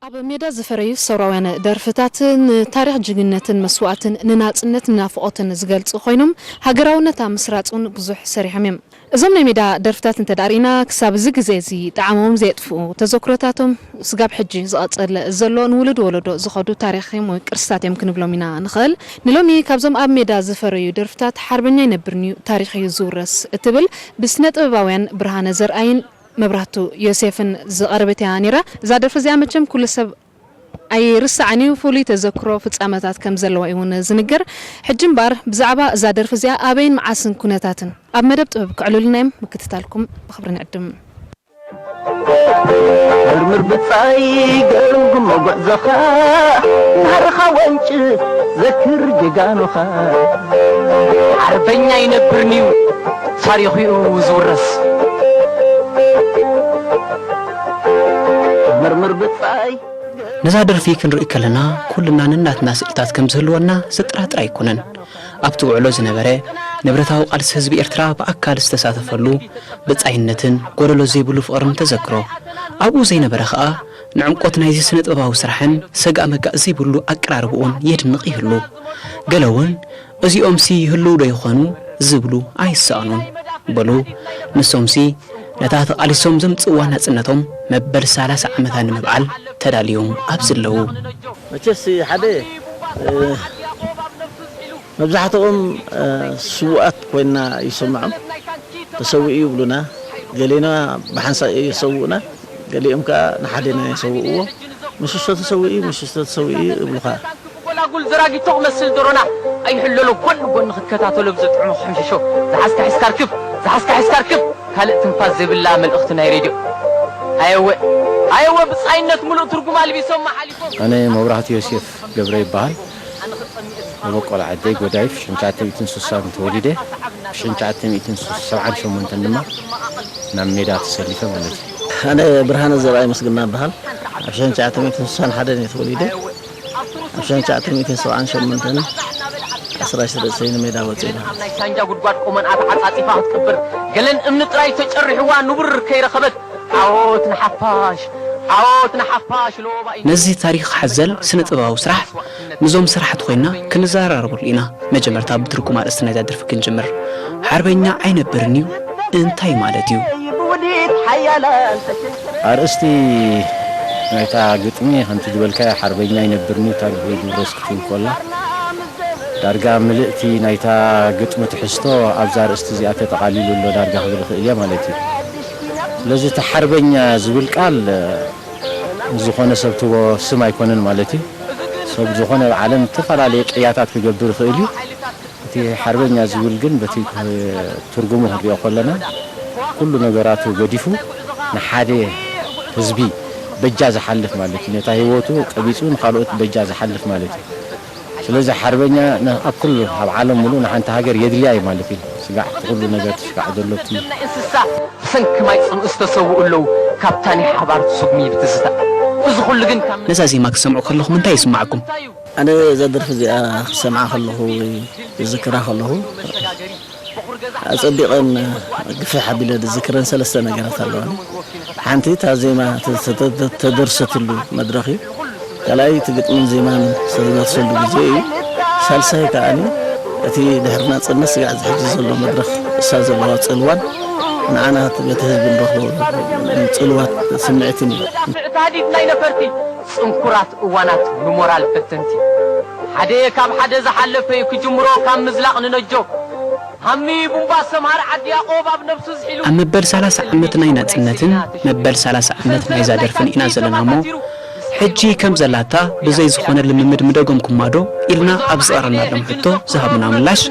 ኣብ ሜዳ ዝፈረዩ ሰውራውያን ደርፍታት ንታሪኽ ጅግንነትን መስዋእትን ንናጽነት ንናፍቖትን ዝገልጹ ኮይኖም፣ ሃገራውነት ኣብ ምስራጽ እውን ብዙሕ ሰሪሖም እዮም። እዞም ናይ ሜዳ ደርፍታት እንተ ደኣ ርኢና፣ ክሳብ እዚ ግዜ እዚ ጣዕሞም ዘየጥፍኡ ተዘክሮታቶም ስጋብ ሕጂ ዝቐጸለ ዘሎ ንውሉድ ወለዶ ዝኸዱ ታሪኽ እዮም ወይ ቅርስታት እዮም ክንብሎም ኢና ንኽእል። ንሎሚ ካብዞም ኣብ ሜዳ ዝፈረዩ ደርፍታት ሓርበኛ ኣይነብርን እዩ ታሪኽ እዩ ዝውረስ እትብል ብስነ ጥበባውያን ብርሃነ ዘርኣይን መብራህቱ ዮሴፍን ዝቐረበት እያ ነይራ። እዛ ደርፊ እዚኣ መቸም ኩሉ ሰብ ኣይርስዓን እዩ፣ ፍሉይ ተዘክሮ ፍጻመታት ከም ዘለዋ እዩ እውን ዝንገር። ሕጂ እምበኣር ብዛዕባ እዛ ደርፊ እዚኣ ኣበይን መዓስን ኩነታትን ኣብ መደብ ጥበብ ክዕልሉና እዮም፣ ምክትታልኩም ብኽብሪ ንዕድም። መርምር ብጻይ ገምግሞ ጉዕዞኻ፣ ናህርኻ ወንጭፍ ዘክር ጀጋኑኻ። ሓርበኛ ይነብርን'ዩ ታሪኹ'ዩ ዝውረስ። መርምር ብጻይ ነዛ ደርፊ ክንርኢ ከለና፣ ኩልና ነናትና ስእልታት ከም ዝህልወና ዘጠራጥር ኣይኮነን። ኣብቲ ውዕሎ ዝነበረ፣ ንብረታዊ ቃልሲ ህዝቢ ኤርትራ ብኣካል ዝተሳተፈሉ፣ ብጻይነትን ጎደሎ ዘይብሉ ፍቕርን ተዘክሮ። ኣብኡ ዘይነበረ ኸኣ፣ ንዕምቆት ናይዚ ስነ-ጥበባዊ ስራሕን ሰጋእ መጋእ ዘይብሉ ኣቀራርብኡን የድንቕ ይህሉ። ገለ እውን፣ እዚኦምሲ ይህልዉ ዶ ይኾኑ ዝብሉ ኣይሰኣኑን። በሉ፣ ንሶምሲ ነታ ተቓሊሶም ዘምጽእዋ ናጽነቶም መበል ሰላሳ ዓመታ ንምብዓል ተዳልዮም ኣብ ዘለዉ። መቸስ ሓደ፣ እ፣ መብዛሕትኦም፣ እ፣ ስዉኣት ኮይንና ይስምዖም። ተሰዊኡ ይብሉና። ገሌና ብሓንሳእ ይሰውኡና። ገሊኦም ከኣ ንሓዴና ይሰውእዎ። ምሽቶ ተሰዊኡ፣ ምሽቶ ተሰዊኡ ይብሉኻ። ጎላጉል ዘራጊቶ ክመስል ደሮና ኣይሕለሎ፣ ጎኒ ጎኒ ክትከታተሎ ብዘጥዕሞ ክሕምሽሾ። ዝሓዝካ ሒዝካ ርክብ፣ ዝሓዝካ ሒዝካ ርክብ። ካልእ ትንፋስ ዘይብላ መልእኽቲ ናይ ሬድዮ። ኣየወ፣ ኣየወ ብጻይነት ምሉእ ትርጉም ኣልቢሶማ ሓሊፎም። ኣነ መብራህቱ ዮሴፍ ገብረ ይበሃል። መበቆል ዓደይ ጎዳይፍ ሽሕን ትሽዓተ ሚእትን ስሳን ተወሊደ። ሽሕን ትሽዓተ ሚእትን ሰብዓን ሸሞንተን ድማ ናብ ሜዳ ተሰሊፈ ማለት እዩ። ኣነ ብርሃነ ዘርኣይ ምስግና እበሃል። ኣብ ሽሕን ትሽዓተ ሚእትን ስሳን ሓደን እየ ተወሊደ። ኣብ ሽሕን ትሽዓተ ሚእትን ሰብዓን ሸሞንተን ዓስራ ሽዱሽተ ንሜዳ ወፂእና። ናይ ሳንጃ ጉድጓድ ቆመን ኣተዓጻጺፋ ክትቅብር፣ ገለን እምኒ ጥራይ ተጨሪሕዋ ንቡር ከይረኸበት፣ ዓወት ንሓፋሽ፣ ዓወት ንሓፋሽ ሎባይ። ነዚ ታሪኽ ሓዘል ስነ-ጥበባዊ ስራሕ ምስዞም ሰራሕቲ ኮይና ክንዘራረበሉ ኢና። መጀመርታ ብትርጉም ኣርእስቲ ናይዛ ደርፊ ክንጅምር። ሓርበኛ ኣይነብርን እዩ እንታይ ማለት እዩ? ኣርእስቲ ናይታ ግጥሚ ከምቲ ዝበልካዮ ሓርበኛ ኣይነብርን እዩ ታሪኹ ይድውረስ ክትብል ከላ፣ ዳርጋ ምልእቲ ናይታ ግጥሚ ትሕዝቶ ኣብዛ ኣርእስቲ እዚኣ ተጠቓሊሉ ኣሎ ዳርጋ ክብል እኽእል እየ ማለት እዩ። ስለዚ እቲ ሓርበኛ ዝብል ቃል ዝኾነ ሰብ ትቦ ስም ኣይኮነን ማለት እዩ። ሰብ ዝኾነ ኣብ ዓለም ዝተፈላለየ ቅያታት ክገብር ይኽእል እዩ። እቲ ሓርበኛ ዝብል ግን በቲ ትርጉሙ ክንሪኦ ከለና ኩሉ ነገራቱ ገዲፉ ንሓደ ህዝቢ በጃ ዝሓልፍ ማለት እዩ። ነታ ህይወቱ ቀቢጹ ንኻልኦት በጃ ዝሓልፍ ማለት እዩ። ስለዚ ሓርበኛ ን-፣ ኣብ ኩሉ ኣብ ዓለም ሙሉእ ንሓንቲ ሃገር የድልያ እዩ ማለት እዩ። ስጋዕ እቲ ኩሉ ነገር ትስጋዕ ዘሎ እቲ ናይ እንስሳ ብሰንኪ ማይ ጽምኢ ዝተሰውኡ ኣለዉ፣ ካብታ ናይ ሓባር ትስጉሚ ብትዝታ። እዚ ኩሉ ግን ካብ ነዛ ዜማ ክትሰምዑ ከለኹም እንታይ ይስማዓኩም? ኣነ እዛ ደርፊ እዚኣ ክሰምዓ ከለኹ ወይ ክዝክራ ከለኹ ኣጸቢቐን ግፍሕ ኣቢለ ዝዝክረን ሰለስተ ነገራት ኣለዋኒ። ሓንቲ እታ ዜማ ተ-፣ ተ-፣ ተ-፣ ተደርሰትሉ መድረኽ እዩ። ካልኣይ እቲ ግጥምን ዜማን ዝተደርሰሉ ግዜ እዩ። ሳልሳይ ከኣኒ እቲ ድሕሪ ናጽነት ስጋዕ ዝሕጂ ዘሎ መድረኽ እሳ ዘለዋ ጽልዋን ንዓና እቲ በቲ ህዝቢ ንረኽቦ ጽልዋት ስምዒትን እዩ። ብዕታዲት ናይ ነፈርቲ ጽንኩራት እዋናት ብሞራል ፈተንቲ። ሓደ ካብ ሓደ ዝሓለፈ እዩ ክጅምሮ ካብ ምዝላቕ ንነጆ። ሃሚ ቡምባ ሰምሃር ዓዲ ያቆብ ኣብ ነብሱ ዝሒሉ። ኣብ መበል ሰላሳ ዓመት ናይ ናጽነትን መበል ሰላሳ ዓመት ናይዛ ደርፍን ኢና ዘለና እሞ፣ ሕጂ ከም ዘላታ ብዘይ ዝኾነ ልምምድ ምደገምኩማ ዶ ኢልና ኣብ ዝቐረብናሎም ሕቶ ዝሃቡና ምላሽ፣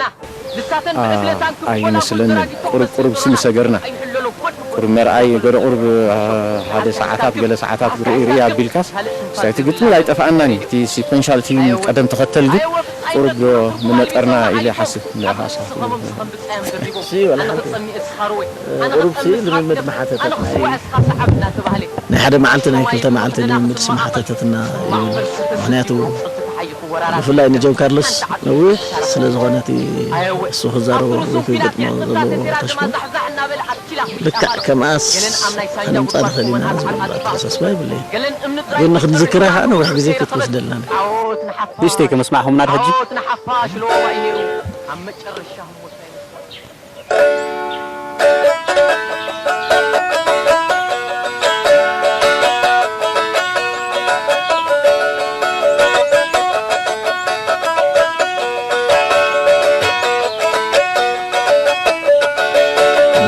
ኣ-፣ ኣይመስለንን። ቁሩብ ቁሩብ ስም ሰገርና። ቁሩብ መርኣይ ገለ ቁሩብ፣ ኣ፣ ሓደ ሰዓታት፣ ገለ ሰዓታት ርኢ ርኢ ኣቢልካስ፣ ስታይ እቲ ግጥሚ ኣይጠፍኣናን እዩ። እቲ ሲኮንሻል፣ እቲ ቀደም ተኸተል ግን ቁሩብ ዶ ምነጠርና ኢለ ይሓስብ። ንዓኻ ሰዓት እዩ። ሲ፣ ወላ ሓንቲ። ቁሩብ ሲ ልምምድ መሓተተት። ናይ ሓደ መዓልቲ ናይ ክልተ መዓልቲ ልምምድ ሲ መሓተተትና እዩ። ምኽንያቱ ብፍላይ ንጆን ካርሎስ ነዊሕ ስለ ዝኾነ እቲ እሱ ክዛረቦ ወይ ክገጥሞ ዘለዎ ተሽኮ ልክዕ ከምኣስ ክንምጻእ ንኽእል ኢና ዝብል ኣተሓሳስባ የብለይን። ግን ንክንዝክራ ከዓ ነዊሕ ግዜ ክትወስደልና። ንእሽተይ ከመስማዕኹምና ድሕጂ።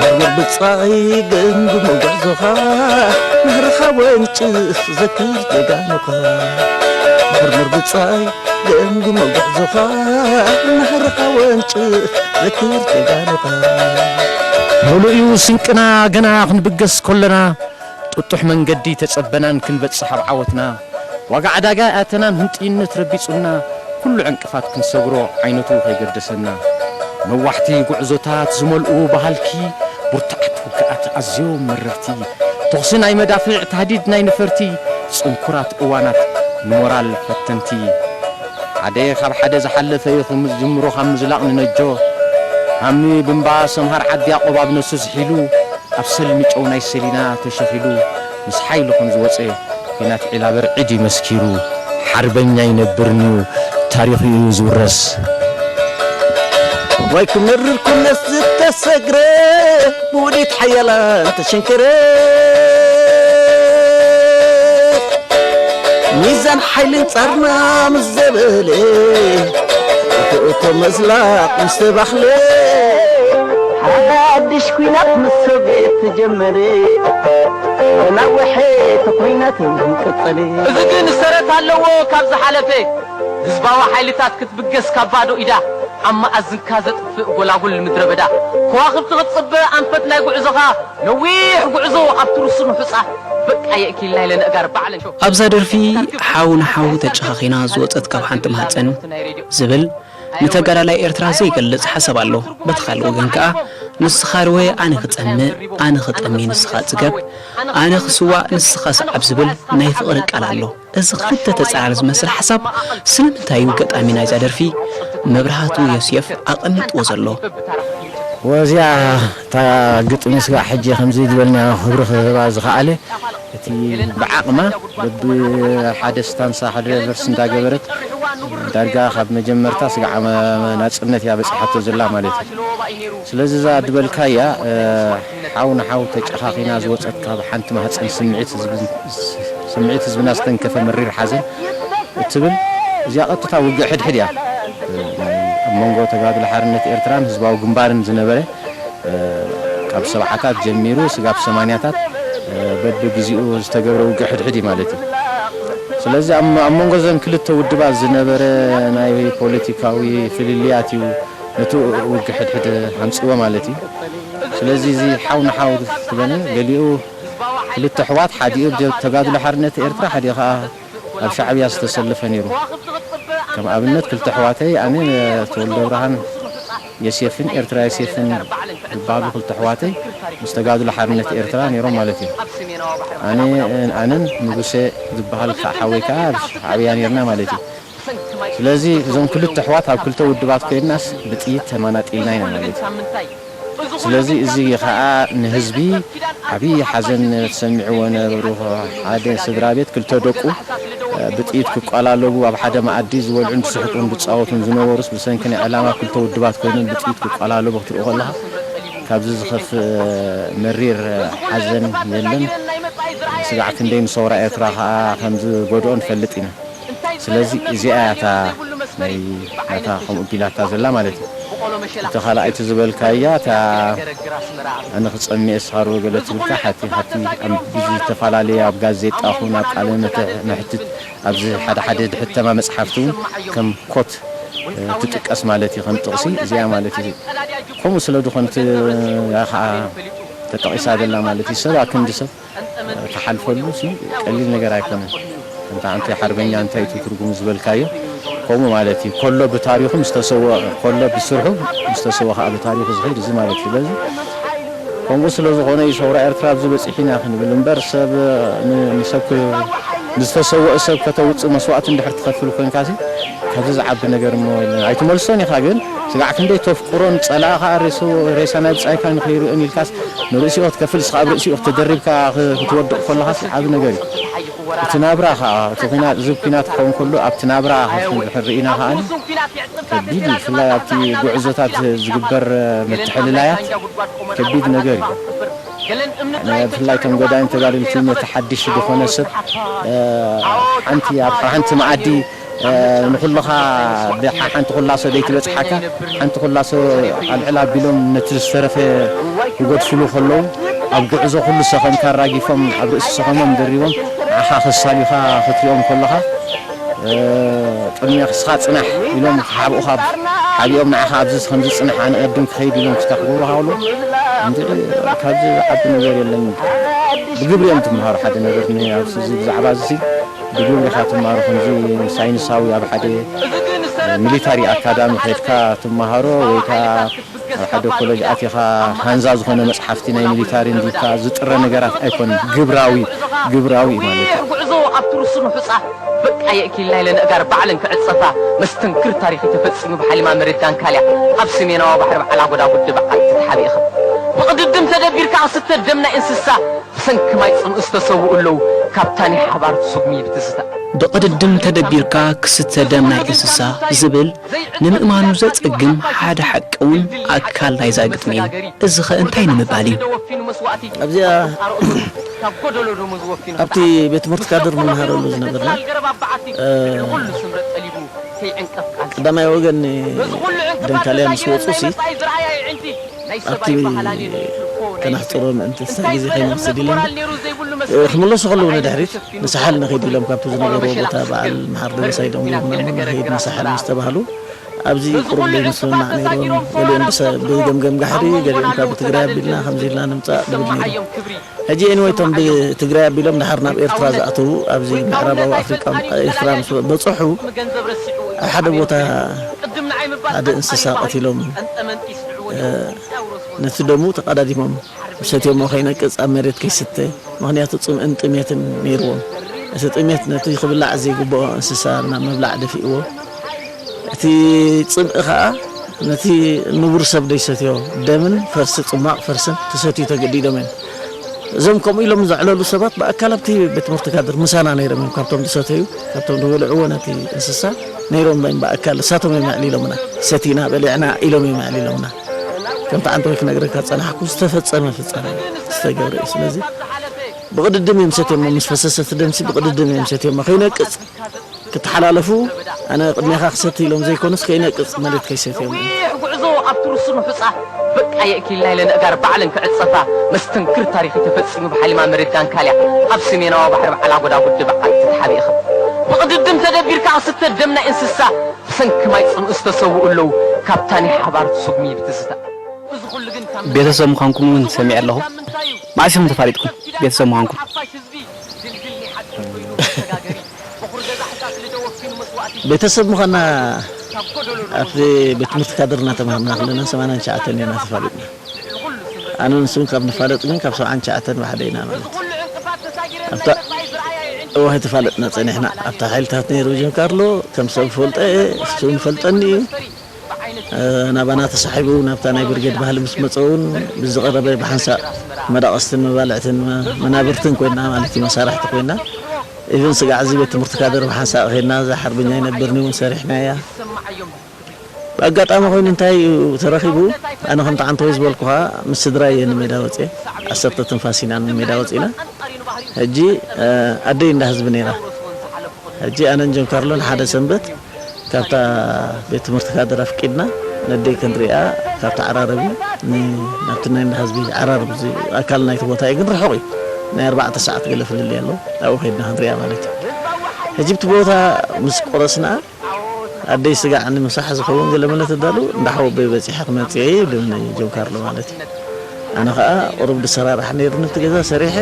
መርመር ብጻይ ገምግሞ ጉዕዞኻ፣ ናህርኻ ወንጭፍ ዘክር ጀጋኑኻ። መርመር ብጻይ ገምግሞ ጉዕዞኻ፣ ናህርኻ ወንጭፍ ዘክር ጀጋኑኻ። ምሉእ እዩ ስንቅና ገና ክንብገስ ከለና፣ ጥጡሕ መንገዲ ተጸበናን ክንበጽሕ ኣብ ዓወትና። ዋጋ ዕዳጋ ኣተናን ህንጥይነት ረቢጹና፣ ኩሉ ዕንቅፋት ክንሰግሮ ዓይነቱ ከይገደሰና። ነዋሕቲ ጉዕዞታት ዝመልኡ በሃልኪ፣ ብርቱዓት ውግኣት ኣዝዮም መረርቲ። ተኹሲ ናይ መዳፍዕ፣ ታህዲድ ናይ ነፈርቲ፣ ጽንኩራት እዋናት ንሞራል ፈተንቲ። ሓደ ካብ ሓደ ዝሓለፈ እዩ ክምዝጅምሮ ካብ ምዝላቕ ንነጆ። ሃሚ ብምባ ሰምሃር ዓዲ ያቆብ ኣብ ነሱ ዝሒሉ፣ ኣብ ሰልሚ ጨው ናይ ሰሊና ተሸኺሉ፣ ምስ ሓይሉ ከም ዝወጸ ኲናት ዒላበር ዒድ እዩ መስኪሩ። ሓርበኛ ይነብርንዩ፣ ታሪኹ እዩ ዝውረስ። ዋይ ክመርር ኩነስ ዝተሰግረ፣ ብውዲት ሓያላን ተሸንከረ። ሚዛን ሓይልን ጻርና ምስ ዘበለ፣ እቶ እቶ መዝላቕ ምስ ተባኽለ፣ ሓድሽ ኲናት ምስ ሶቪየት ተጀመረ። ተናወሐ እቲ ኲናት ቀጸለ። እዚ ግን ሰረት ኣለዎ ካብ ዝሓለፈ። ህዝባዊ ሓይልታት ክትብገስ ካብ ባዶ ኢዳ፣ ኣብ መኣዝንካ ዘጥፍእ ጎላጉል ምድረ በዳ። ከዋኽብቲ ክትጽበ ኣንፈት ናይ ጉዕዞኻ፣ ነዊሕ ጉዕዞ ኣብቲ ርሱን ሑጻ። በቃ የእኪልና ኢለ ነእጋር ባዕለን ሾ። ኣብዛ ደርፊ ሓው ንሓው ተጨኻኺና ዝወጸት ካብ ሓንቲ ማህጸን ዝብል ንተጋዳላይ ኤርትራ ዘይገልጽ ሓሳብ ኣሎ። በቲ ካልእ ወገን ከኣ ንስኻ ርወ ኣነ ክጸምእ፣ ኣነ ክጠሚ ንስኻ ጽገብ፣ ኣነ ክስዋእ ንስኻ ሰዓብ ዝብል ናይ ፍቕሪ ቃል ኣሎ። እዚ ክልተ ተጻራሪ ዝመስል ሓሳብ ስለምንታይ እዩ ገጣሚ ናይዛ ደርፊ መብርሃቱ ዮሴፍ ኣቐሚጥዎ ዘሎ? ወዚኣ እታ ግጥሚ ስጋዕ ሕጂ ከምዚ ዝበልና ክብሪ ክህባ ዝኸኣለ እቲ ብዓቕማ በብሓደ ስታንሳ ሓደ ቨርስ እንዳገበረት ዳርጋ ካብ መጀመርታ ስጋዕ መ-፣ ናጽነት እያ በጺሓቶ ዘላ ማለት እዩ። ስለዚ እዛ ዝበልካያ፣ እ፣ ሓው ንሓው ተጨኻኺና ዝወጸት ካብ ሓንቲ ማህጸን ስምዒት ህዝቢ፣ ስምዒት ህዝብና ዝተንከፈ መሪር ሓዘን እትብል እዚኣ ቀጥታ ውግእ ሕድሕድ እያ። እ፣ ኣብ መንጎ ተጋድሎ ሓርነት ኤርትራን ህዝባዊ ግንባርን ዝነበረ፣ እ፣ ካብ ሰብዓታት ጀሚሩ ስጋብ ሰማንያታት፣ እ፣ በብግዜኡ ዝተገብረ ውግእ ሕድሕድ እዩ ማለት እዩ። ስለዚ ኣብ፣ ኣብ መንጎ እዘን ክልተ ውድባት ዝነበረ ናይ ፖለቲካዊ ፍልልያት እዩ ነቲ ውግእ ሕድሕድ ኣምጽዎ ማለት እዩ። ስለዚ እዚ ሓው ንሓው ዝበለ ገሊኡ ክልተ ኣሕዋት ሓዲኡ ብጀ-፣ ተጋድሎ ሓርነት ኤርትራ ሓዲኡ ከኣ ኣብ ሻዕብያ ዝተሰለፈ ነይሩ። ከም ኣብነት ክልተ ኣሕዋተይ ኣነ ተወልደ ብርሃን ዮሴፍን ኤርትራ ዮሴፍን ዝበሃሉ ክልተ ኣሕዋተይ ምስ ተጋድሎ ሓርነት ኤርትራ ነይሮም ማለት እዩ። ኣነ፣ ኣነን ንጉሴ ዝበሃል ከኣ ሓወይ ከኣ ኣብ ሻዕብያ ነይርና ማለት እዩ። ስለዚ እዞም ክልተ ኣሕዋት ኣብ ክልተ ውድባት ኮይንናስ ብጥይት ተመናጢልና ኢና ማለት እዩ። ስለዚ እዚ ኸኣ ንህዝቢ ዓብዪ ሓዘን ተሰሚዕዎ ነይሩ። ሓደ ስድራ ቤት ክልተ ደቁ፣ እ፣ ብጥይት ክቋላለቡ ኣብ ሓደ መኣዲ ዝበልዑን ዝስሕቁን ዝጻወቱን ዝነበሩስ ብሰንኪ ናይ ዕላማ ክልተ ውድባት ኮይኖም ብጥይት ክቋላለቡ ክትርኢ ከለኻ ካብዚ ዝኸፍእ መሪር ሓዘን የለን። ስጋዕ ክንደይ ንሰውራ ኤርትራ ኸኣ ከም ዝጎድኦ ንፈልጥ ኢና። ስለዚ እዚኣ እያ እታ ናይ ናታ ከምኡ ቢላታ ዘላ ማለት እዩ። እቲ ካልኣይቲ ዝበልካያ እታ ኣነ ክጸምየ ስኻርወ ገለ ትብልካ ሓቲ ሓቲ ኣብ ብዝተፈላለየ ኣብ ጋዜጣ ኹን ኣብ ቃለ መተ-፣ መሕትት ኣብዚ ሓደ ሓደ ዝሕተማ መጽሓፍቲ እውን ከም ኮት፣ እ፣ ትጥቀስ ማለት እዩ፣ ከም ጥቕሲ እዚኣ ማለት እዩ። ከምኡ ስለ ዝኾነት እያ ኸዓ ተጠቒሳ ዘላ ማለት እዩ። ሰብ ኣክንዲ ሰብ ክሓልፈሉ ሲ ቀሊል ነገር ኣይኮነን። እንተ ኣንቲ ሓርበኛ እንታይ እቲ ትርጉሙ ዝበልካዮ ከምኡ ማለት እዩ። ኮሎ ብታሪኹ ምስ ተሰወ-፣ ኮሎ ብስርሑ ምስ ተሰወ ከዓ ብታሪኹ ዝኸይድ እዚ ማለት እዩ። ስለዚ ከምኡ ስለ ዝኾነ እዩ ሰውራ ኤርትራ ኣብዚ በፂሑ ኢና ክንብል እምበር ሰብ ን-፣ ንሰብ ክ-፣ ንዝተሰወአ ሰብ ከተውፅእ መስዋእቲ እንድሕር ትኸፍል ኮንካሲ ካብዚ ዝዓቢ ነገር እሞ የለን። ኣይትመልሶን ኢኻ፣ ግን ስጋዕ ክንደይ ተፍቅሮን ጸላእኻ ሬሶ-፣ ሬሳ ናይ ብጻይካ ንኸይርእዮን ኢልካስ ንርእሲኦ ክትከፍል፣ እስኻ ኣብ ርእሲኦ ተደሪብካ ክ-፣ ክትወድቕ ከለኻስ ዓቢ ነገር እዩ። እቲ ናብራ ኸዓ፣ እቲ ኲናት፣ እዚ ኲናት ክኸውን ከሎ ኣብቲ ናብራ እንድሕር ርኢና ኸዓ ከቢድ እዩ። ብፍላይ ኣብቲ ጉዕዞታት ዝግበር ምትሕልላያት ከቢድ ነገር እዩ። ብፍላይ እቶም ገዳይም ተጋደልቲ ነቲ ሓድሽ ዝኾነ ሰብ፣ እ፣ ሓንቲ ኣብ ሓንቲ መኣዲ፣ እ፣ ንኹልኻ ብሓ-፣ ሓንቲ ኩላሶ ደይትበጽሓካ፣ ሓንቲ ኩላሶ ኣልዕል ኣቢሎም ነቲ ዝተረፈ ክገድፍሉ ከለዉ፣ ኣብ ጉዕዞ ኩሉ ሰኸምካ ኣራጊፎም፣ ኣብ ርእሲ ሰኸሞም ደሪቦም፣ ንዓኻ ከሳልዩኻ ክትሪኦም ከለኻ፣ እ፣ ቅድሚያ እስኻ ጽናሕ ኢሎም ክሓብኡኻ፣ ሓቢኦም ንዓኻ ኣብዚ ከምዚ ጽናሕ ኣነ ቅድም ክኸይድ ኢሎም ክስታ ክገብሩኻ ከለዉ፣ እንድዒ ካብዚ ዝዓቢ ነገር የለን። ብግብሪ እዮም ትምሃሩ። ሓደ ነገር ኒ-፣ ኣብዚ ብዛዕባ እዚ ብግብሪ ኢኻ ትምሃሮ። ከምዚ ሳይንሳዊ ኣብ ሓደ ሚሊታሪ ኣካዳሚ ከድካ ትምሃሮ ወይ ከኣ ኣብ ሓደ ኮለጅ ኣቲኻ ሃንዛ ዝኾነ መጽሓፍቲ ናይ ሚሊታሪ እንዲካ ዝጥረ ነገራት ኣይኮነን። ግብራዊ፣ ግብራዊ እዩ ማለት እዩ። ጉዕዞ ኣብቲ ርሱን ሑጻ በቃ የእኪልና ኢለን ኣእጋር ባዕለን ክዕጸፋ መስተንክር ታሪኽ እዩ ተፈጺሙ ብሓሊማ መሬት ዳንካልያ ኣብ ሰሜናዊ ባሕሪ በዓል ኣጎዳ ጉዲ በዓል ተተሓቢእኻ። ብቕድድም ተደቢርካ ክስተ ደም ናይ እንስሳ ብሰንኪ ማይ ጽምኢ ዝተሰውኡ ኣለዉ። ካብታ ናይ ሓባር ትሱግሚ ብትዝታ። ብቕድድም ተደቢርካ ክስተ ደም ናይ እንስሳ ዝብል ንምእማኑ ዘጸግም ሓደ ሓቂ እውን ኣካል ናይዛ ግጥሚ እዩ። እዚኸ እንታይ ንምባል እዩ? ኣብዚኣ ኣብቲ ቤት ትምህርቲ ካድር ንመሃረሉ ዝነበርና፣ እ፣ ቀዳማይ ወገን ደንካልያ ምስ ወጹ ሲ ኣብቲ ከነሕጽሮ ምእንቲ ክሳብ ግዜ ከይንወስድ ኢለና፣ እ፣ ክምለሱ ከለዉ ንድሕሪት ንሳሕል ንኺድ ኢሎም ካብቲ ዝነበርዎ ቦታ በዓል መሓር ደበሳይ ደንጉዮምና እሞ ንኺድ ንሳሕል ምስ ተባህሉ፣ ኣብዚ ቁሩብ ዘይምስምማዕ ነይርዎም። ገሊኦም ብሰ-፣ ብገምገም ጋሕሪ፣ ገሊኦም ካብ ብትግራይ ኣቢልና ከምዚ ኢልና ንምጻእ ድብል ነይሩ። ሕጂ ኤኒወይ እቶም ብትግራይ ኣቢሎም ድሓር ናብ ኤርትራ ዝኣተዉ ኣብዚ ምዕራባዊ ኣፍሪቃ ኤርትራ ምስ በጽሑ ኣብ ሓደ ቦታ ሓደ እንስሳ ቀቲሎም፣ እ፣ ነቲ ደሙ ተቐዳዲሞም ሰትዮሞ ከይነቅጽ ኣብ መሬት ከይስተ፣ ምኽንያቱ ጽምእን ጥሜትን ነይርዎም። እቲ ጥሜት ነቲ ክብላዕ ዘይግብኦ እንስሳ ናብ ምብላዕ ደፊእዎ። እቲ ጽምኢ ኸኣ ነቲ ንቡር ሰብ ደይሰትዮ ደምን ፈርሲ ጽሟቕ ፈርስን ክሰትዩ ተገዲዶም እዮም። እዞም ከምኡ ኢሎም ዘዕለሉ ሰባት ብኣካል ኣብቲ ቤት ትምህርቲ ካድር ምሳና ነይሮም እዮም። ካብቶም ዝሰተዩ፣ ካብቶም ዝበልዕዎ ነቲ እንስሳ ነይሮም እዮም ብኣካል፣ እሳቶም እዮም ኣዕሊሎምና። ሰቲና በሊዕና ኢሎም እዮም ኣዕሊሎምና። ከምቲ ዓንተወይ ክነግረካ ዝጸናሕኩ ዝተፈጸመ ፍጻመ ዝተገብረ እዩ። ስለዚ ብቕድድም እዮም ሰትዮሞ፣ ምስ ፈሰሰ እቲ ደምሲ ብቕድድም እዮም ሰትዮሞ። ከይነቅጽ ክተሓላለፉ ኣነ ቅድሜኻ ክሰቲ ኢሎም ዘይኮኑስ ከይነቅጽ መሬት ከይሰትዮም። ነዊሕ ጉዕዞ ኣብቲ ርሱን ሑጻ በቃ የእኪልና ኢለን ኣእጋር ባዕለን ክዕጸፋ መስተንክር ታሪኽ እዩ ተፈጺሙ ብሓሊማ መሬት ዳንካልያ ኣብ ሰሜናዊ ባሕሪ በዓል ኣጎዳ ጉዲ በዓል ተተሓቢእኻ። ብቕድድም ተደቢርካ ክስተ ደም ናይ እንስሳ ብሰንኪ ማይ ጽምኢ ዝተሰውኡ ኣለዉ። ካብታ ናይ ሓባር ትሱግሚ ብትዝታ። ቤተሰብ ምዃንኩም እውን ሰሚዐ ኣለኹ። መዓስ ኢኹም ተፋሊጥኩም ቤተሰብ ምዃንኩም? ቤተሰብ ምዃንና ኣብቲ ቤት ትምህርቲ ካድር እናተምሃርና ከለና ሰማንያን ትሽዓተን ኢና ተፋሊጥና። ኣነ ንሱን ካብ ንፋለጥ ግን ካብ ሰብዓን ትሽዓተን ብሓደ ኢና ማለት እዩ። ኣብታ እዋህ ተፋለጥና ጸኒሕና። ኣብታ ሓይልታት ነይሩ ጀን ካርሎ ከም ሰብ ፈልጠ እየ፣ እሱ እውን ፈልጠኒ እዩ። እ፣ ናባና ተሳሒቡ ናብታ ናይ ብርጌድ ባህሊ ምስ መጸ እውን ብዝቐረበ ብሓንሳእ መዳቕስትን መባልዕትን መ-፣ መናብርትን ኮይና ማለት እዩ፣ መሳርሕቲ ኮይና። ኢቭን ስጋዕ እዚ ቤት ትምህርቲ ካድር ብሓንሳእ ኸይድና እዛ ሓርበኛ ይነብርኒ እውን ሰሪሕናያ። ብኣጋጣሚ ኮይኑ እንታይ እዩ ተረኺቡ፣ ኣነ ከምቲ ዓንተወይ ዝበልኩኻ ምስ ስድራይ እየ ንሜዳ ወፅየ፣ ዓሰርተ ትንፋስ ኢና ንሜዳ ወፂና። ሕጂ፣ እ፣ ኣደይ እንዳ ህዝቢ ነይራ። ሕጂ ኣነን ጆን ካርሎን ሓደ ሰንበት ካብታ ቤት ትምህርቲ ካድር ኣፍቂድና ነደይ ክንሪኣ ካብቲ ዓራረቢ ን-፣ ናብቲ ናይ እንዳ ህዝቢ ዓራረቢ እዚ ኣካል ናይቲ ቦታ እዩ፣ ግን ርሑቕ እዩ። ናይ ኣርባዕተ ሰዓት ገለ ፍልልይ ኣሎ። ኣብኡ ከይድና ክንሪኣ ማለት እዩ። ሕጂ ብቲ ቦታ ምስ ቆረስና ኣደይ ስጋዕ ንምሳሕ ዝኸውን ገለ መለ ተዳሉ እንዳ ሓወቦይ በጺሐ ክመጽእ እየ ይብለኒ ጆን ካርሎ ማለት እዩ። ኣነ ኸኣ ቁሩብ ድሰራራሕ ነይሩኒ ኣብቲ ገዛ ሰሪሐ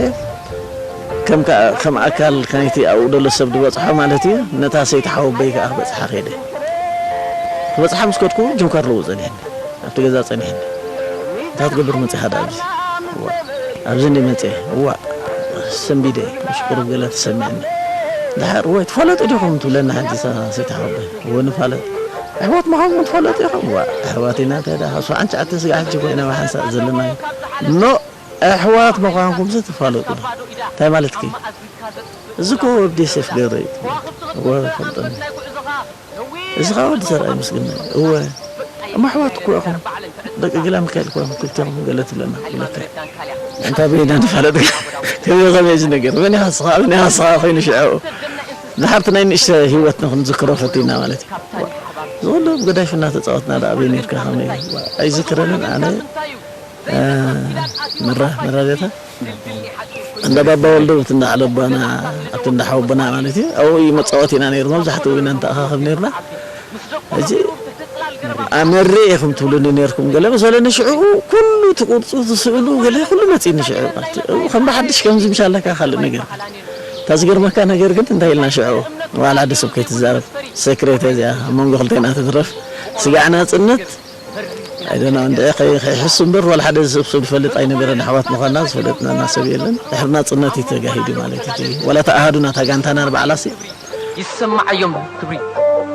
ከም ከኣ-፣ ከም ኣካል ናይቲ ኣብኡ ደሎ ሰብ ዝበጽሖ ማለት እዩ። ነታ ሰይቲ ሓወቦይ ከኣ ክበጽሓ ከይደ። ክበጽሓ ምስ ከድኩ ጆን ካርሎ ኣብኡ ጸኒሕኒ። ኣብቲ ገዛ ጸኒሕኒ። እንታይ ክትገብር መጺኻ ደኣ ኣብዚ? እዋ፣ ኣብዚ እንደ መጺአ። እዋ፣ ሰንቢደ። ምሽ ቁሩብ ገለ ተሰሚዕኒ። ድሓር ወይ ትፈለጡ ዲኹም ትብለና ሓንቲ ሰ-፣ ሰይት ሓወቦይ? እወ ንፋለጥ። ኣሕዋት ምዃንኩም ትፈለጡ ኢኹም? ዋ፣ ኣሕዋት ኢና እንታይ ደኣ፣ ካብ ሰብዓን ትሽዓተን ስጋዕ ሕጂ ኮይና ብሓንሳእ ዘለና። ኖ፣ ኣሕዋት ምዃንኩምሲ ትፋለጡ ዶ? እንታይ ማለትኪ? እዚ እኮ ወዲ ዮሴፍ ገብረ እዩ። እወ፣ ፈልጠኒ። እዚ ኸኣ ወዲ ዘርኣይ ምስግና እዩ። እወ፣ እሞ ኣሕዋት እኮ ኢኹም። ደቂ ግላ ሚካኤል እኮ ኢኹም ክልቴኹም ገለ ትብለና፣ ክልተ። ኣንታ በይና ንፋለጥ። ከመይ፣ ከመይ እዚ ነገር? መን ኢኻ ንስኻ? መን ኢኻ ንስኻ ኮይኑ ሽዑ? ድሓር እቲ ናይ ንእሽተ ህይወትና ክንዝክሮ ፈቲና ማለት እዩ። ዝኹሉ ብገዳይፍ እናተጻወትና ደኣ ኣበይ ኔርካ ከመይ? ኣይዝክረንን ኣነ። እ፣ ምራ፣ ምራ ጌታ። እንዳ ባባ ወልዱ ኣብቲ እንዳ ዓለባና፣ ኣብቲ እንዳ ሓወቦና ማለት እዩ። ኣብኡ እዩ መጻወቲና ነይሩ። መብዛሕትኡ ኢና ንተኣኻኸብ ነይርና። ሕጂ ኣመሬ ኢኹም ትብሉኒ ነይርኩም። ገለ መሰለኒ ሽዑ ኩሉ እቲ ቅርጹ፣ እቲ ስእሉ፣ ገለ ኩሉ መጺእኒ ሽዑ ማለት እዩ። ከም ብሓድሽ ከምዚ ምሻለካ ካልእ ነገር። እታ ዝገርመካ ነገር ግን እንታይ ኢልና ሽዑ፣ ዋላ ሓደ ሰብ ከይትዛረብ፣ ሴክሬት እዚኣ ኣብ መንጎ ክልቴና ትትረፍ። ስጋዕ ናጽነት ኣይደና እንደ ከይ-፣ ከይሕሱ እምበር ዋላ ሓደ ሰብ ሰብ ዝፈልጥ ኣይነበረን። ኣሕዋት ምዃንና ዝፈለጥና ሰብ የለን። ድሕሪ ናጽነት እዩ ተጋሂዱ ማለት እዩ። ዋላ እታ ኣሃዱና እታ ጋንታና ንባዕላሲ ይሰማዓዮም ክብሪ።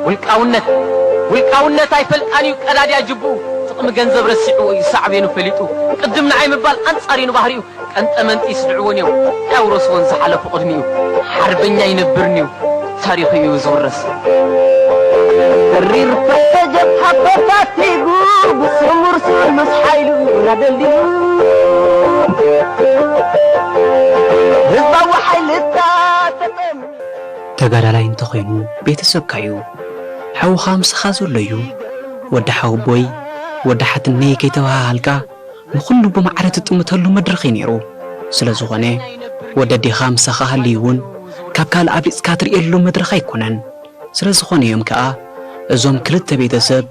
ውልቃውነት፣ ውልቃውነት ኣይፈልጣን እዩ ቀዳድያ ጅብኡ። ጥቕሚ ገንዘብ ረሲዕዎ እዩ ሳዕቤኑ ፈሊጡ። ቅድም ንዓይ ምባል ኣንጻር እዩ ንባህሪኡ። ቀንጠመንጢ ይስድዕዎን እዮም፣ ኣውረስዎን ዝሓለፉ ቅድሚኡ። ሓርበኛ ይነብርንዩ፣ ታሪኹ እዩ ዝውረስ። ተሪር ፈተጀት ሓፈታቲጉ፣ ብስሙር ስሉስ ሓይሉ ናደልዩ። ህዝባዊ ሓይልታት ተጠም- ተጋዳላይ እንተኾይኑ ቤተሰብካ እዩ። ሓውኻ ምሳኻ ዘሎ እዩ። ወዲ ሓወቦይ፣ ወዲ ሓትነይ ከይተበሃሃልካ ንኹሉ ብማዕረ ትጥምተሉ መድረኽ እዩ ነይሩ። ስለ ዝኾነ፣ ወዲ ኣዴኻ ምሳኻ ሃልዩ እውን፣ ካብ ካልእ ኣብሊጽካ ትርእየሉ መድረኽ ኣይኮነን። ስለ ዝኾነ እዮም ከኣ፣ እዞም ክልተ ቤተሰብ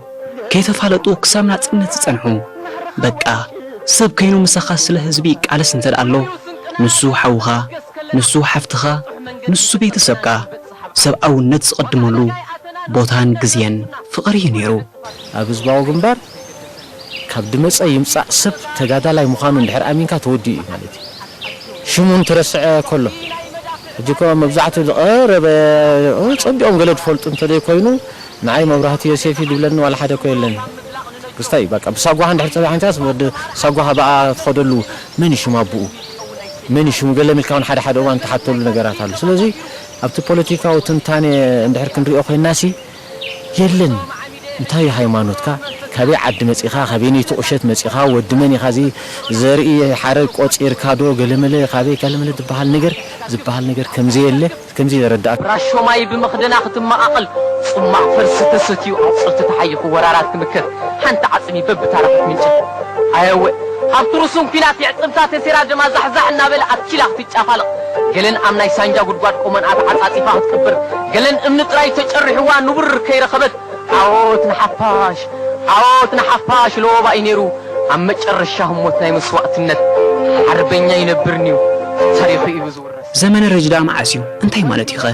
ከይተፋለጡ ክሳብ ናጽነት ዝጸንሑ። በቃ፣ ሰብ ከይኑ ምሳኻ ስለ ህዝቢ ይቃለስ እንተ ደኣ ኣሎ፣ ንሱ ሓውኻ፣ ንሱ ሓፍትኻ፣ ንሱ ቤተሰብካ። ሰብኣውነት ዝቕድመሉ ቦታን ግዜን ፍቕሪ እዩ ነይሩ። ኣብ ህዝባዊ ግንባር ካብ ድመጸ ይምጻእ ሰብ ተጋዳላይ ምዃኑ እንድሕር ኣሚንካ ተወዲኡ እዩ ማለት እዩ። ሽሙ እንትረስዐ ከሎ፣ ሕጂ እኮ መብዛሕትኡ ዝቐረበ፣ ጸቢቖም ገለ ዝፈልጡ እንተዘይኮይኑ፣ ንዓይ መብራህቱ ዮሴፍ እዩ ዝብለኒ ዋላ ሓደ እኮ የለን። ክስታይ በቃ ብሳጓኻ እንድሕር ጸቢሓንካስ ወዲ ሳጓኻ ብኣ ትኸደሉ መን እዩ ሽሙ ኣቦኡ? መን እዩ ሽሙ? ገለ ሚልካ እውን ሓደ ሓደ እዋን ትሓተሉ ነገራት ኣሎ። ስለዚ ኣብቲ ፖለቲካዊ ትንታኔ እንድሕር ክንሪኦ ኮይንናሲ የለን። እንታይ እዩ ሃይማኖትካ? ካበይ ዓዲ መጺኻ? ካበይ ነይቲ ቁሸት መጺኻ? ወዲ መን ኢኻ? እዚ ዘርኢ ሓረግ ቆጺርካ ዶ ገለመለ ካበይ ገለመለ ዝበሃል ነገር ዝበሃል ነገር ከምዘየለ ከምዚ የረዳእካ። ራሾማይ ብመኽደና ክትመቓቐል፣ ጽማቕ ፈርሲ ተሰትዩ ኣጽርቲ ተሓይኹ ወራራት ክምከት፣ ሓንቲ ዓጽሚ በብታራ ክትምንጭል። ኣየወ፣ ኣብቲ ርሱን ኲናት የዕጽምታ ተሴራ ደማ ዛሕዛሕ እናበለ ኣትኪላ ክትጫፋለቕ፣ ገለን ኣብ ናይ ሳንጃ ጉድጓድ ቆመንኣ ተዓጻጺፋ ክትቅብር፣ ገለን እምኒ ጥራይ ተጨሪሕዋ ንቡር ከይረኸበት፣ ዓወት ንሓፋሽ፣ ዓወት ንሓፋሽ ለወባ እዩ ነይሩ። ኣብ መጨረሻ ህሞት ናይ መስዋእትነት ሓርበኛ ይነብርንዩ፣ ታሪኹ እዩ ዝውረስ። ዘመነ ረጅዳ መዓስ እዩ? እንታይ ማለት እዩ ኸ?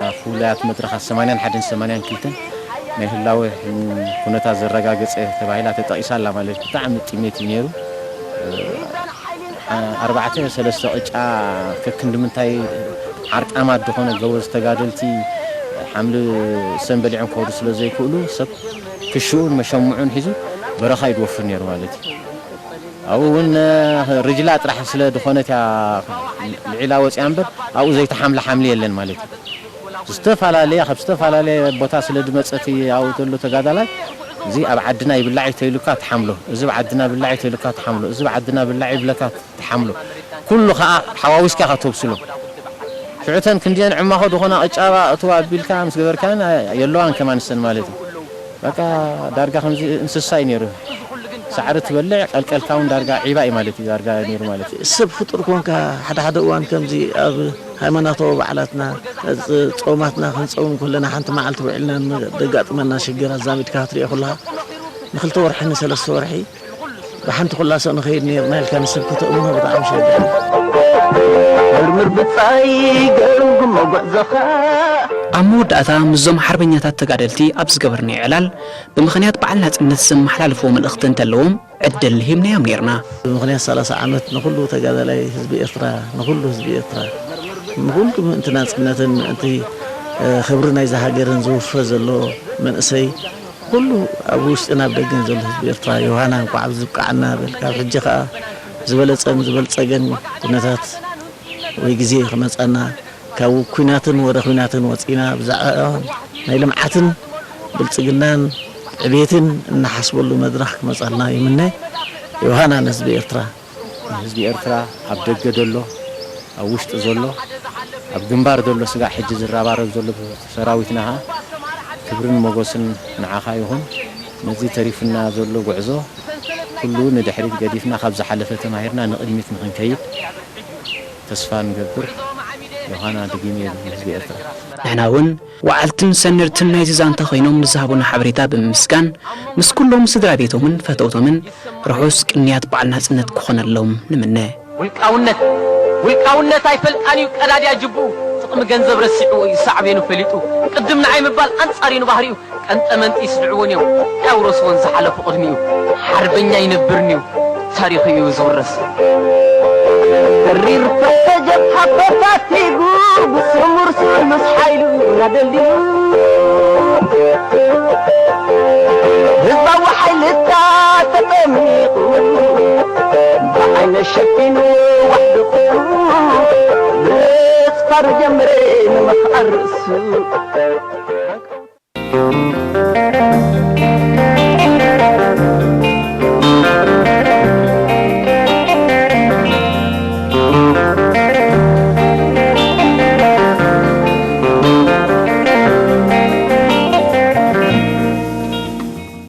ኣብ ፍሉያት መድረኻት ሰማንያን ሓደን ሰማንያን ክልተን ናይ ህላወ ኩነታት ዘረጋገጸ ተባሂላ ተጠቒሳ ኣላ ማለት እዩ። ብጣዕሚ ጥሜት እዩ ነይሩ። ኣ-፣ ኣርባዕተ ሰለስተ ቅጫ ከክንዲ ምንታይ ዓርቃማት ዝኾነ ገበዝ ተጋደልቲ ሓምሊ ሰም በሊዖም ክኸዱ ስለ ዘይክእሉ ሰብ ክሽኡን መሸምዑን ሒዙ በረኻ እዩ ዝወፍር ነይሩ ማለት እዩ። ኣብኡ እውን ርጅላ ጥራሕ ስለ ዝኾነት እያ ልዒላ ወፂኣ እምበር ኣብኡ ዘይተሓምለ ሓምሊ የለን ማለት እዩ። ዝተፈላለየ፣ ካብ ዝተፈላለየ ቦታ ስለ ዝመፀት ኣብኡ ዘሎ ተጋዳላይ እዚ ኣብ ዓድና ይብላዕ እዩ ተይሉካ ትሓምሎ፣ እዚ ኣብ ዓድና ብላዕ እዩ ተይሉካ ትሓምሎ፣ እዚ ኣብ ዓድና ብላዕ ይብለካ ትሓምሎ። ኩሉ ከዓ ሓዋዊስካ ኢኻ ተብስሎ። ሽዑተን ክንዲየን ዕማኾ ዝኾና ቅጫባ እትዋ ኣቢልካ ምስ ገበርካን የለዋን ከማን ንሰን ማለት እዩ። በቃ ዳርጋ ከምዚ እንስሳ እዩ ነይሩ። ሳዕሪ ትበልዕ ቀልቀልካ እውን ዳርጋ ዒባ እዩ ማለት እዩ፣ ዳርጋ ነይሩ ማለት እዩ። ሰብ ፍጡር ኮንካ ሓደ ሓደ እዋን ከምዚ ኣብ ሃይማኖታዊ በዓላትና፣ ጾማትና ክንጸውም ከለና ሓንቲ መዓልቲ ውዒልና ዘጋጥመና ሽግር ኣዛሚድካ ክትሪኦ ከለኻ ንክልተ ወርሒ ንሰለስተ ወርሒ ብሓንቲ ኩላሶ ንኸይድ ነይርና ኢልካ ንሰብ ከተእምኖ ብጣዕሚ ሸገር እዩ። ምርምር ብጻይ ገምግሞ ጉዕዞኻ። ኣብ መወዳእታ ምስዞም ሓርበኛታት ተጋደልቲ ኣብ ዝገበርናዮ ዕላል ብምኽንያት በዓል ናጽነት ዘመሓላልፍዎ መልእኽቲ እንተለዎም ዕድል ሂብናዮም ነይርና። ብምኽንያት ሰላሳ ዓመት ንኹሉ ተጋዳላይ ህዝቢ ኤርትራ፣ ንኹሉ ህዝቢ ኤርትራ፣ ንኹሉ ምእንቲ ናጽነትን ምእንቲ ክብሪ ናይዛ ሃገርን ዝውፈ ዘሎ መንእሰይ ኩሉ ኣብ ውሽጥን ኣብ ደገን ዘሎ ህዝቢ ኤርትራ፣ ዮሃና እንኳዕ ኣብዚ ብቃዓና በል። ካብ ሕጂ ከኣ ዝበለጸን ዝበልጸገን ኩነታት ወይ ግዜ ክመጻና፣ ካብ ኩናትን ወረ ኩናትን ወጺና ብዛዕባ ናይ ልምዓትን ብልጽግናን ዕቤትን እንሓስበሉ መድረኽ ክመጻልና ይምነ። ዮሃና ንህዝቢ ኤርትራ። ህዝቢ ኤርትራ ኣብ ደገ ዘሎ፣ ኣብ ውሽጢ ዘሎ፣ ኣብ ግንባር ዘሎ፣ ስጋዕ ሕጂ ዝረባረብ ዘሎ ሰራዊትና ኸኣ ክብርን ሞገስን ንዓኻ ይኹን። ነዚ ተሪፍና ዘሎ ጉዕዞ ኩሉ ንድሕሪት ገዲፍና ካብ ዝሓለፈ ተማሂርና ንቕድሚት ንኽንከይድ ተስፋ ንገብር። ዮሃና ድጊም ንህዝቢ ኤርትራ። ንሕና እውን ወዓልትን ሰነድትን ናይዚ ዛንታ ኮይኖም ንዝሃቡና ሓበሬታ ብምምስጋን፣ ምስ ኩሎም ስድራ ቤቶምን ፈተውቶምን ርሑስ ቅንያት በዓል ናጽነት ክኾነሎም ንምነ። ውልቃውነት፣ ውልቃውነት ኣይፈልጣን እዩ ቀዳድያ ጅቡኡ፣ ጥቕሚ ገንዘብ ረሲዕዎ እዩ ሳዕቤኑ ፈሊጡ፣ ቅድም ንዓይ ምባል ኣንጻር እዩ ንባህሪኡ፣ ቀንጠመንጢ ይስድዕዎን እዮም ያውረስዎን ዝሓለፉ ቅድሚኡ፣ ሓርበኛ ኣይነብርን እዩ ታሪኹ እዩ ዝውረስ። ተሪር ፈሰጀት ሓፈፋቲጉ ብስሙር ስሉስ ሓይሉ ናደልዩ ህዝባዊ ሓይልታት ተጠሚቑ ብዓይነ ሸፊኑ ዋሕድቑ ምጽፋር ጀምረ ንምኽኣር ርእሱ።